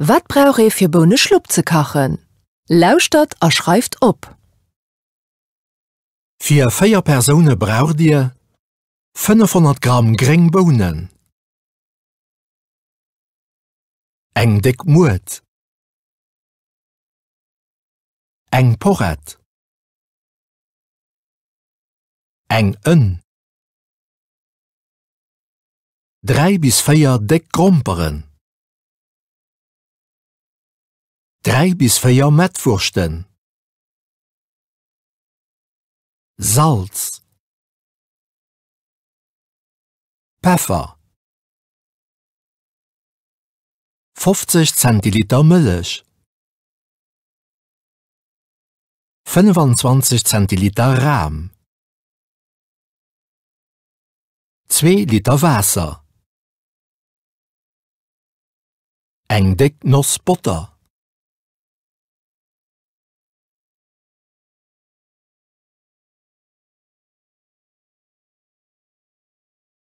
Wat brauch ee fir Bouneschlupp ze kachen? Lauschtert a schreift op! Fir 4 Persoune braucht Dir, 500 Gramm gréng Bounen, eng déck Muert, eng Porrett, eng Ënn, 3 bis 4 déck Gromperen, 3 bis 4 Mettwurschten, Salz, Peffer, 50 Zentiliter Mëllech, 25 Zentiliter Ram, zwee Liter Waasser, eng déck Noss Botter.